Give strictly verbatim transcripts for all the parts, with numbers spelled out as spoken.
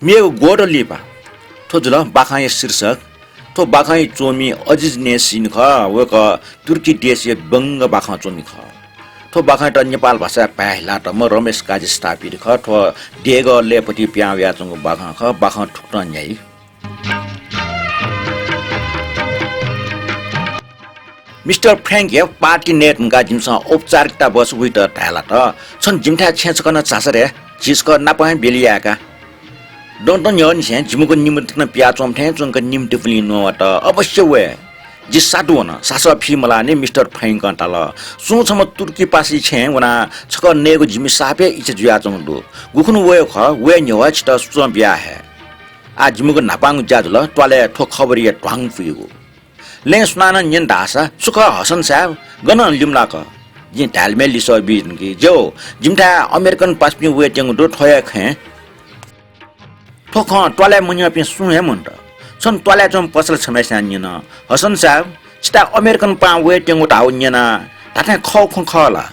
मेगु ग्वदँ लिपा। थ्व जुल बाखंया शीर्षक। थ्व बाखंया च्वमि अजिज नेसिन खः। वय्कः तुर्की देशया बंग बाखं च्वमि खः। थ्व बाखंयात नेपाल भाषाय् भाय् हिलातःम्ह रमेश काजी स्थापित खः। थ्व देगलय् पति पिहां वयाच्वंगु बाखं खः। बाखं थुकथं न्ह्याइ। मिस्टर फ्र्याङ्कया पार्टी नये धुंकाः जिमिसं औपचारिकता बस वइत धायेलात। छन्त जिमिथाय् छेँय् छकः नं झासँ रे, झी छकः नापं हे ब्यलि यायेका। दँ दँ न्ह्यःनिसें जिमिगु निमन्त्रणा पियाच्वंम्ह थें च्वंक निम्ह तिपुलिं नवात। अवश्य वये। जि साधु वन, सासः फी मलाःनि मिस्टर फ्र्याङ्कं धाल। सुं छम्ह तुर्कीपासी छेँय् वनाः छकः नयेगु जिमि साप हे इच्छा जुयाच्वंगु दु। गुखुन्हु वयेगु खः, वये न्ह्यः छितः सुचं बिया हये। आः जिमिगु न्हापांगु ज्या जुल त्वालय् थ्व खबरया ध्वाङ पुइगु। लँय् सुनानं न्यन धाःसा, छु खः हसन साहेब, गन लिमलाक? जिं धायेलमय् लिसः बी धुंकि। ज्यू, जिमिथाय् अमेरिकन पासापिं वयेत्यंगु दु, थ्व हे खँय्। थ्व खँ त्वालय् मन्यंपिं सुं हे मन्त। छन्हु त्वालय् च्वंम्ह पसला छम्हय्सिनं न्यन, हसन साहेब, छिथाय् अमेरिकन पाहां वयेत्यंगु धाःगु न्यना, धात्थें खःगु खँ खः ला?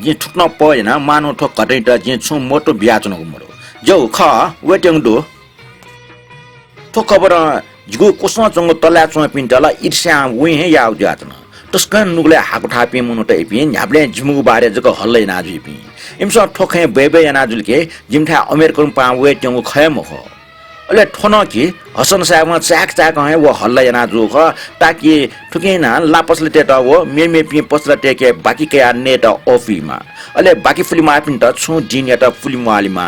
जिं थुकथं पह याना, मानौं थ्व घटनायात जिं छुं महत्व बियाच्वनागु मदु। ज्यू, खः, वयेत्यंगु दु। थ्व खबरं जिगु क्वसं च्वंगु तलाय् च्वंपिन्त ला ईर्ष्यां वइं हे याःगु जुयाच्वन। तसकं नुगलय् हाकु थाःपिं मनूत इपिं, न्ह्याबलें जिमिगु बारे जक हल्ला याना जुइपिं। इमिसं थ्व खँय् बय्बय् याना जुल कि जिमिथाय् अमेरिकन पाहां वयेत्यंगु खः हे मखु। अले थ्व नं कि हसन साहेबं चाय्क चाय्कं हे व हल्ला याना जूगु खः, ताकि थुकिं नं लापसलातय्त व मेमेपिं पसलातय्के बाकि कयाः नयेत अःपुइमा। अले बाकि पुलेमाःपिन्त छुं दिंयात पुले म्वालेमा।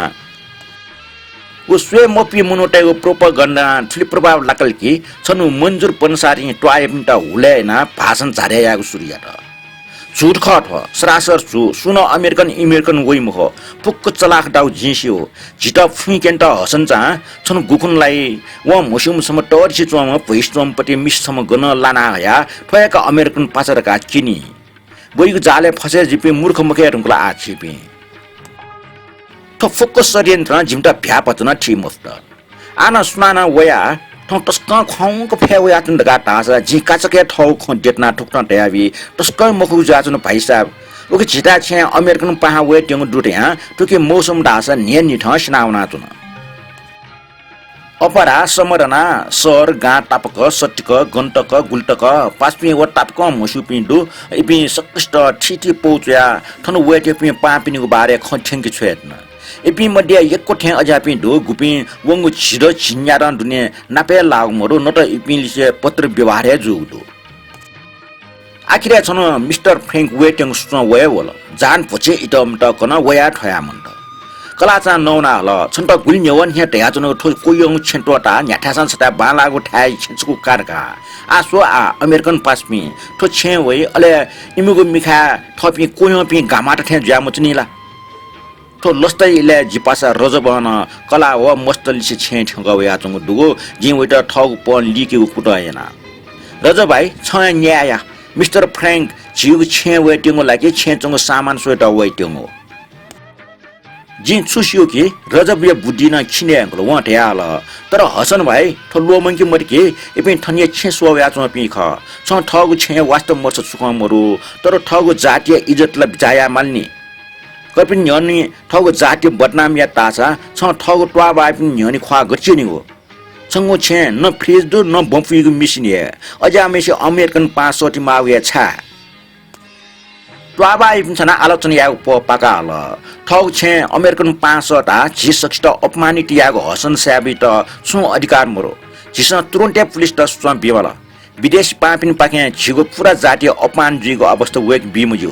व स्वये मफुपिं मनूतय्गु propaganda थुलि प्रभाव लाकल कि छन्हु मन्जुर पन्सारीं त्वाःयापिन्त हुलय् यानाः भाषण झारे यायेगु सुरु यात। झूठ खः थ्व, सरासर झू, सुं नं अमेरिकन इमेरिकन वइ मखु, फुक्क चलाख धाःगु जिं स्यू। झीत फुइँ क्यनेत हसन चां छन्हु गुखुन्हु लाइ, वं म्हस्यूम्ह छम्ह तःधिसे च्वंम्ह भैंस च्वंम्ह पति मिसा छम्ह गनं लाना हयाः थ्व हे का अमेरिकन पासा धकाः क्यनी। वइगु जालय् फसे जुइपिं मूर्ख मखु हे धुंकल आः छिपिं। थ्व फुक्क षड्यन्त्रं जिमित भ्याःपचलं थी मफुत। आः नं सुनानं वयाः थौं तसकं ख्वाउँक फय् वयाच्वन धकाः धाःसा जिं काचाक्क हे थःगु खँ देतनाः थुकथं धयाबी, तसकं मखुगु जुयाच्वन भाइसाब। उकी झीथाय् छेँय् अमेरिकन पाहां वयेत्यंगु दु धयां थुकी मौसम धाःसा न्हियान्हिथं सिनावनाच्वन। अपरा, समरना, शहर, गां तापाक, सतिक, गन्तक, गुल्तक, पासापिं व तापाकं म्हस्यूपिं दु। इपिं सकसित थीथी पौ च्वयाः थन वयेत्यंपिं पाहांपिनिगु बारे खँ थ्यंके छ्वये धुन। इपिं मध्ये यक्व थें अज्याःपिं दु, गुपिं वंगु झिदँ झिंन्यादँ दुने नापय् लाःगु मदु, न त इपिं लिसे पत्र व्यवहार हे जूगु दु। आखिरय् छन्हु मिस्टर फ्र्याङ्क वयेत्यंगु सुचं वये वल। जान भ्वछे इतःमितः कन वयाः थ्वयाः मन्त। कलाःचां नवाना हल, छन्त गुलि न्ह्यवंनिसें धयाच्वनागु थ्व क्वह्यंगु छेँ त्वःताः न्ह्याथाय्सं छथाय् बांलाःगु थाय् छेँ छकू का धकाः। आः स्व आः, अमेरिकन पासापिं थ्व छेँय् वइ, अले इमिगु मिखाय् थःपिं क्वह्यंपिं गामात थें जुयामच्वनी ला? थ्व लसताया इलय् जि पासा रजबं नं कलाः व मस्तलिसे छेँय् थ्यंकः वयाच्वंगु दुगु जिं वइत थःगु पहलं लिकेगु कुतः याना। रजब भाइ, छं हे न्याय या। मिस्टर फ्र्याङ्क झीगु छेँय् वयेत्यंगु ला कि छेँय् च्वंगु सामान स्वयेत वयेत्यंगु? जिं छु स्यू कि रजबया बुद्धि नं खिने यंकल, वं धयाहल, तर हसन भाइ, थ्व ल्वःमंके मते कि इपिं थनया छेँ स्वः वयाच्वंपिं खः। छं थःगु छेँया वास्ता मर्छ छुकं मदु, तर थःगु जातिया इज्जत ला बिचाः याये माल नि। कर्पिनि न्ह्यःने थःगु जाति बदनाम यात धाःसा छं थःगु त्वाःबाःपिनि न्ह्यःने ख्वाः गथे स्यनीगु? छंगु छेँय् न फ्रिज दु, न बँ पुइगु मेसिन हे। अज्याःम्हेसित अमेरिकन पाहां सःते माःगु हे छाय्? त्वाःबाःपिन्सं नं आलोचना यायेगु पहः पाका हल। थःगु छेँय् अमेरिकन पाहां सःताः झी सकसित अपमानित याःगु हसन साहेबयात छुं अधिकार मदु। झीसं तुरुन्त हे पुलिसत सुचं बिमाल। विदेशी पाहांपिनिपाखें झीगु पूरा जातिया अपमान जुइगु अवस्था वय्के बी मज्यू।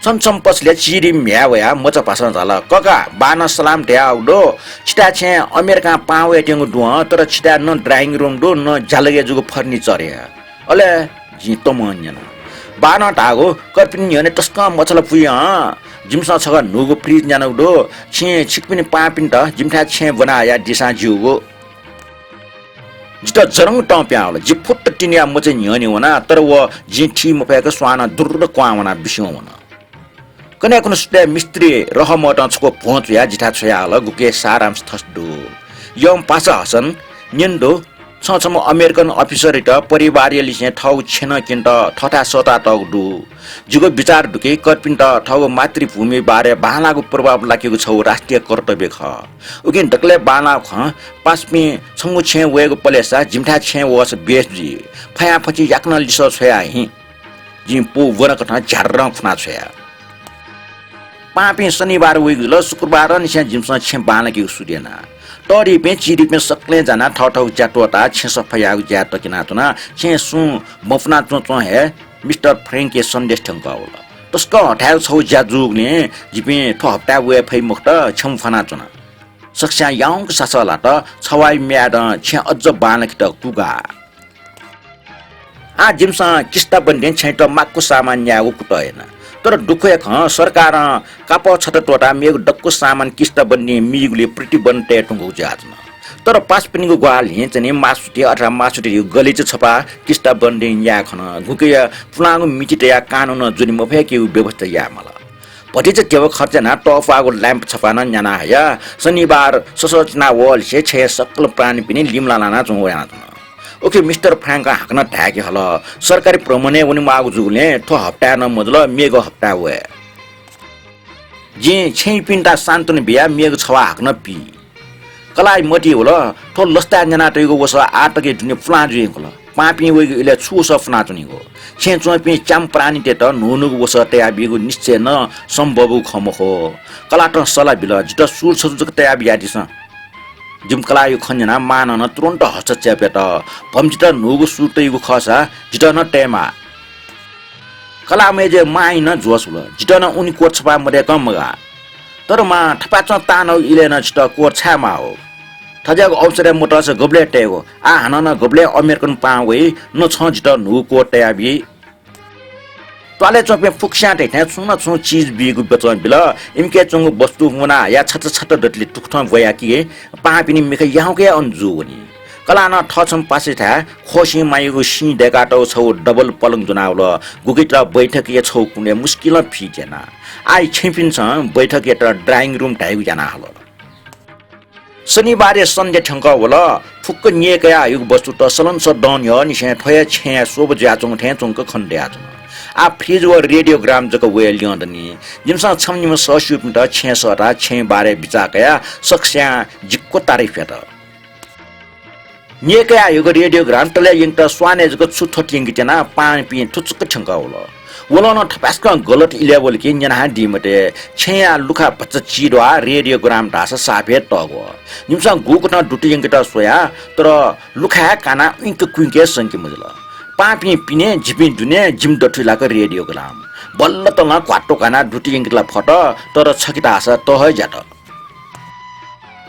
छम्ह छम्ह पसलय् चिरि म्ह्याय् वयाः मचा भासं धाल, कका, बाःनं सलाम धयाहःगु दु। छिथाय् छेँय् अमेरिकां पाहां वयेत्यंगु दु हं, तर छिथाय् न drawing room दु, न ज्यालगय् जूगु furniture हे। अले जिं तमं न्यना। बाःनं धाःगु, कर्पिनि न्ह्यःने तसकं मछालापुइ हं। जिमिसं छकः न्हूगु फ्रिज न्यानागु दु। छिं छिकपिनि पाहांपिन्त जिमिथाय् छेँय् ब्वना हयादिसां ज्यूगु। जितः जरंग तं पिहां वल। जि फुत्त तिनिया मचाया न्ह्यःने वना, तर व जिं थी मफय्क स्वानं दुर्र क्वहां वनाः बिस्युं वन। कन्हय् कुन्हु सुथय् मिस्त्री रहमतं छकू भ्वं चुयाः जिथाय् छ्वयाहल, गुकी सारांश थथे दु। यःम्ह पासा हसन, न्यने दु, छं छम्ह अमेरिकन अफिसरयात परिवारया लिसें थःगु छेँ नं क्यनेत थःथाय् सःतातःगु दु। जिगु बिचार दु कि कर्पिन्त थःगु मातृभूमि बारे बांलाःगु प्रभाव लाकेगु छगू राष्ट्रिय कर्तव्य खः। उकिं दकलय् बांलाःगु खँ, पासापिं छंगु छेँय् वयेगु पलेसा जिमिथाय् छेँय् वःसा बेस जुइ। फयांफचिं याकनं लिसः छ्वया हिँ। जिं पौ ब्वनाकथं झ्यार्रं खुना छ्वया। पाहांपिं शनिबार वइगु जुल, शुक्रबारंनिसें जिमिसं छेँ बांलाकेगु सुरु याना। तःधिपिं चिधिपिं सकलें जानाः थःथःगु ज्या त्वःताः छेँ सफा यायेगु ज्याय् तक्यनाच्वना। छेँय् सुं मपुनाच्वंच्वं हे मिस्टर फ्र्याङ्कया सन्देश थ्यंकः वल। तसकं हथाय् छगू ज्या जूगुलिं जिपिं थ्व हप्ताय् वये फइ मखुत, क्षमा फ्वनाच्वना। सकस्यां याउँक सासः लात, छवाःया म्यादँ छेँ अज्ज बांलाकेत कुगा। आः जिमिसं किस्ताबन्दिं छेँयात माक्व सामान न्यायेगु कुतः याना। तर दुःखया खँ, सरकारं कापः छता त्वःताः मेगु दक्व सामान किस्ताबन्दिं मीगुलिइ प्रतिबन्ध तये धुंकूगु जुयाच्वन। तर पासापिनिगु ग्वाहालिं चाहिँ मासुति अथवा मासुतियागु गलिचा छपा किस्ताबन्दिं न्याये खन। गुकिया पुलांगु मिति तयाः कानुनं ज्वने मफय्केगु व्यवस्था याये माल। भतिचा ध्यबा खर्च यानाः तःप्वाःगु ल्याम्प छपा नं न्याना हयाः शनिबार ससः चिना वःलिसे छेँय् सकल प्राणीपिनि लिमलाः लानाच्वंगु यानाच्वन। उखे मिस्टर फ्र्याङ्कं हाकनं धायेके हल, सरकारी भ्रमणय् वनेमाःगु जूगुलिं थ्व हप्ताय् नं मजुल, मेगु हप्ताय् वये। जिं छेँयुपिन्त सान्त्वना बियाः मेगु छवाः हाकनं पी। कलाःया मतिइ वल, थ्व लसताय् न्यानातःगु वसः आः तक दुने पुलां जुइ धुंकल। पाहांपिं वइगु इलय् छु वसः फ्वनाच्वनीगु? छेँय् च्वंपिं च्याम्ह प्राणीतय्त न्हून्हूगु वसः तयाबीगु निश्चय नं सम्भवगु खँ मखु। कलातं सल्लाह बिल, जितः सूर छजु जक तयाबियादिसँ। जिमि कलाःयागु खँ न्यनाः मांनं नं तुरुन्त हस्तक्षेप यात। भम्चित न्हूगु सूर तइगु खःसा जितः नं तयेमाः। कलाःम्हय्जुया मांया नं जोश वल, जितः नं उनी कोट छपा मदय्कं मगाः। तर मां, थपाय्च्वं ताःनागु इलय् नं छितः कोट छाय् माःगु? थज्याःगु अवसरय् मतःसा गबलय् तयेगु? आः हानं नं गबलय् अमेरिकन पाहां वइ, न छं जितः न्हूगु कोट तयाबी। त्वालय् च्वंपिं फुक्कस्यां धइथें छुं न छुं चिज बीगु वचन बिल। इमिके च्वंगु वस्तु मुना हयाः छता छता दतले थुकथं ब्वयाकी पाहांपिनि मिखा याउँक हे अन जू वनी। कलाः नं थःछम्ह पासायाथाय् ख्वःसिं माःयागु सिं दय्कातःगु छगू डबल पलंग ज्वनावल। गुकित बैठकया छगू कुनय् मुस्किलं fit याना। आः छेँपिन्सं बैठकयात drawing room धाइगु याना हल। शनिबारया सन्ध्या थ्यंकः वल। फुक्क न्यय् कयाः हइगु वस्तुत सलंसः दँ न्ह्यःनिसें थ्व हे छेँय् स्वब्व जुयाच्वंगु थें च्वंक खने दयाच्वन। आः fridge व radiogram जक वये ल्यं दनि। जिमिसं छम्ह निम्ह सःस्यूपिन्त छेँय् सःताः छेँया बारे बिचाः कयाः सकस्यां जिक्व तारिफ यात। न्यय् कयाः हइगु radiogram तलय् यंकेत स्वानय् जक छु थ्वत यंके त्यनाः पाहांपिं थुचुक्क थ्यंकः वल। वलं नं थपाय्सकं गलत इलय् वल कि न्यनाः दी मते। छेँया लुखा भचा चिद्वाः radiogram धाःसा साप हे तःग्वः। जिमिसं गुकथं दुत यंकेत स्वया, तर लुखा हे कानाः उइँक कुइँक हे संके मजिल। पाहांपिं पिने, जिपिं दुने, जिमि दथुइ लाक radiogram। बल्ल तलं क्वात्तु कानाः दुत यंकेत ला फत, तर छखे धाःसा तः हे ज्यात।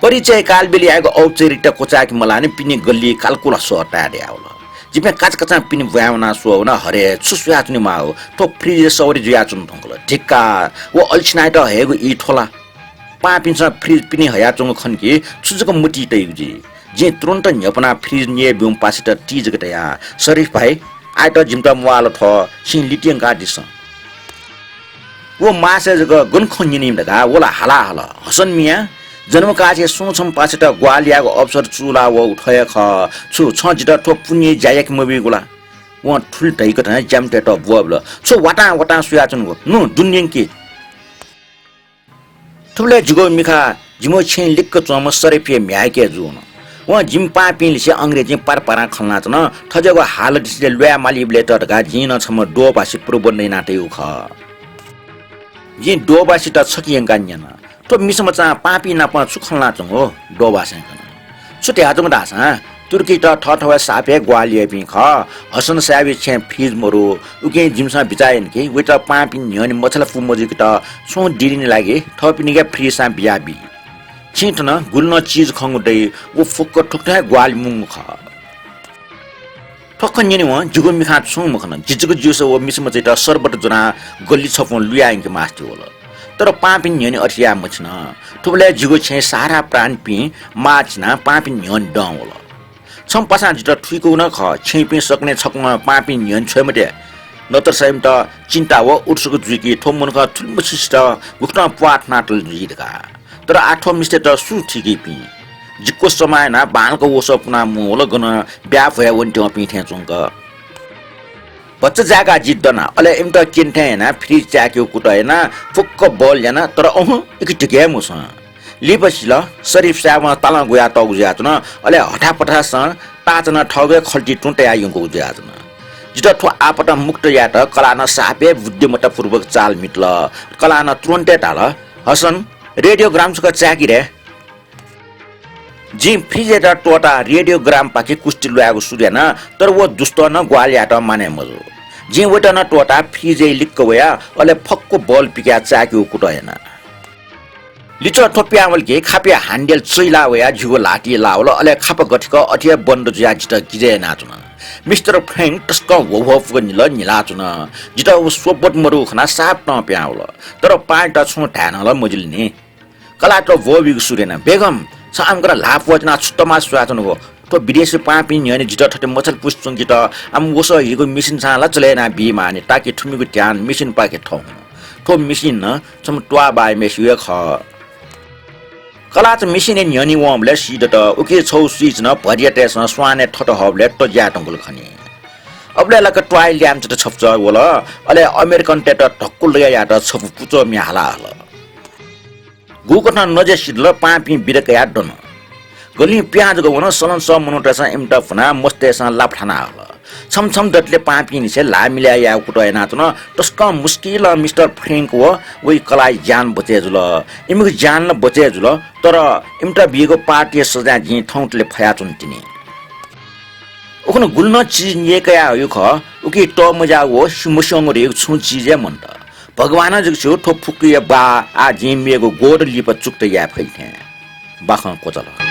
परिचय कालबिल यायेगु औपचारिकता क्वचाय्के मलानि पिने गल्लिइ कालकुला सः ताये दयावल। जिपिं काचाकाचां पिने ब्वाँय् वनाः स्वः वना, हरे, छु स्वयाच्वनेमाःगु? थ्व fridge सवारी जुयाच्वन धुंकल। धिक्कार, व अल्छिनायात हयेगु ई थ्व ला? पाहांपिन्सं fridge पिने हयाच्वंगु खन कि छु जक मतिइ तइगु जुइ। जिं तुरुन्त न्ह्यपनाः fridge न्यय् ब्यूम्ह पासायात ति जक धया, शरीफ भाइ, आःयात जिमित म्वाःल थ्व, छिं लित यंकादिसँ। व मासय् जक गन खँ न्यनीम्ह धकाः व ला हाला हल। हसन मियाँ, जन्मकालय् सुं छम्ह पासायात ग्वाहालि यायेगु अवसर चूलावःगु थ्व हे खः। छु छं जितः थ्व पुण्य ज्या याके मबीगु ला? वं थुलि धइकथं ज्यामितय्त ब्वःबिल। छु वातां वातां स्वयाच्वनागु? नु, दुने यंकि। थुबलय् जिगु मिखा जिमिगु छेँय् लिक्क च्वंम्ह शरीफया म्ह्याय्के जू वन। वं जिमि पाहांपिं लिसे अंग्रेजीं पारपारां खँ ल्हानाच्वन। थज्याःगु हालतय् ल्वाये मालीबलय् त धकाः जिं नं छम्ह दोबासी प्रबन्ध यानातयागु खः। जिं दोबासीत छखे यंकाः न्यन, थ्व मिसामचां पाहांपिं नाप छु खँ ल्हानाच्वंगु? दोबासीं कन। छु धयाच्वंगु धाःसां, तुर्कीत थःथवय् साप हे ग्वाहालि याइपिं खः। हसन साहेबया छेँय् fridge मरु। उकिं जिमिसं बिचाः याना कि वयात पाहांपिनि न्ह्यःने मछालापु मजुइकेत छुं दिनया लागि थःपिनिके fridge सां बियाबी। छिं थन गुलि नं चिज खंगु दइ, व फुक्क थुकथं हे ग्वाहालि मुंगु खः। थ्व खँ न्यनेवं जिगु मिखां छुं मखन। जि जक ज्यूसा व मिसामचायात शरबत ज्वनाः गल्लि छपुं लुया यंके मास्ति वल। तर पाहांपिनि न्ह्यःने अथे याये मछिन। थुबलय् जिगु छेँय् सारा प्राणीपिं माः चिनाः पाहांपिनि न्ह्यःने दं वल। छम्ह पासां जितः थुइकूगु नं खः, छेँपिं सकलें छकलं पाहांपिनि न्ह्यःने छ्वये मते। नत्र साहेबयात चिन्ता व उत्सुक जुइ कि थ्व मनुखं थुलिमछिसित गुकथं प्वाः थनातल जुइ धकाः। तर आः थ्व मिस्तय्त सु थुइकीपिं? जिक्व समाः यानाः बांलाक वसः पुनाः मुंवल, गन ब्याहा भ्वय् वनेत्यंपिं थें च्वंक। भचा जाय्काः जि दना, अले इमित क्यने थें यानाः फ्रिज चाय्केगु कुतः यानाः फुक्क बल याना, तर अहँ, इके धिके हे मसं। लिपा सिल, शरीफ साहेबं तालं ग्वयातःगु जुयाच्वन, अले हथापथासं ताःचा नं थःगु हे खल्ति तुं तयाः यंकूगु जुयाच्वन। जितः थ्व आपतं मुक्त यायेत कलानं साप हे बुद्धिमत्तापूर्वक चाल मितल। कलानं तुरुन्त हे धाल, "हसन, रेडियोग्राम छकः चाय्कि रे।" जिं फ्रिजयात त्वःताः रेडियोग्रामपाखे कुस्ति ल्वायेगु सुरु याना, तर व दुस्त नं ग्वाहालि यायेत मानय् मजू। जिं वयात नं त्वःताः फ्रिजय् लिक्क वया, अले फक्व बल पिकाः चाय्केगु कुतः याना। लिच्वः थ्व पिहां वल कि खापया ह्यान्डेल चैला वयाः जिगु ल्हातिइ लाः वल, अले खाप गथेकः अथे हे बन्द जुयाः जितः गिजय् यानाच्वन। मिस्टर फ्र्याङ्क तसकं ह्वःह्वःपुक न्हिला न्हिलाच्वन। जितः व स्वबोध मदुगु खनाः साप तं पिहां वल, तर पाहांयात छुं धाये नं ला मजिल नि। कलाःयात ब्वःबीगु सुरु याना, "बेगम, छ आम गन ल्हाः प्वःतिनाः छु तमासा स्वयाच्वनागु? थ्व विदेशी पाहांपिं न्ह्यःने जितः थथे मछालापुसे च्वंकेत आम वसः हीगु मिसिनसां ला चले यानाबी माःनि, ताकि थुमिगु ध्यान मिसिनपाखे थ्व हुँ। थ्व मिसिन नं छम्ह त्वाःबाय्म्हेसिगु हे खः।" कलाःचा मिसिनय् न्ह्यःने वंबलय् सीदत, उकी छगू स्विच नं भरियातय्सं स्वानय् थत हःबलय् तज्याये धुंकल खनी। अबलय् लाक त्वाःया ल्याय्म्हचात छपु चः वल, अले अमेरिकनतय्त धक्व लगे यायेत छपु पुचः म्ये हाला हल। गुकथं नज्या सिधल, पाहांपिं बिदा कयाः दन। गलिं पिहां जक वन, सलंसः मनूतय्सं इमित भुनाः मस्तय्सं लापा थाना हल। छम्ह छम्ह दतले पाहांपिंनिसें ल्हाः मिलय् यायेगु कुतः यानाच्वन। तसकं मुस्किलं मिस्टर फ्र्याङ्क व वइ कलाःया ज्यान बचय् जुल। इमिगु ज्यान ला बचय् जुल, तर इमित बीगु पार्टीया सजाँय जिं थौंतले फयाच्वन तिनि। उखुन्हु गुलि नं चिज न्यय्कयाः हइगु खः, उकी तःमज्याःगु व मस्यंगु धइगु छुं चिज हे मन्त। भगवानं जक स्यू, थ्व फुक्कया बाः आः जिं मेगु ग्वदँ लिपा चुक्ता याये फइ थें। बाखं क्वचाल।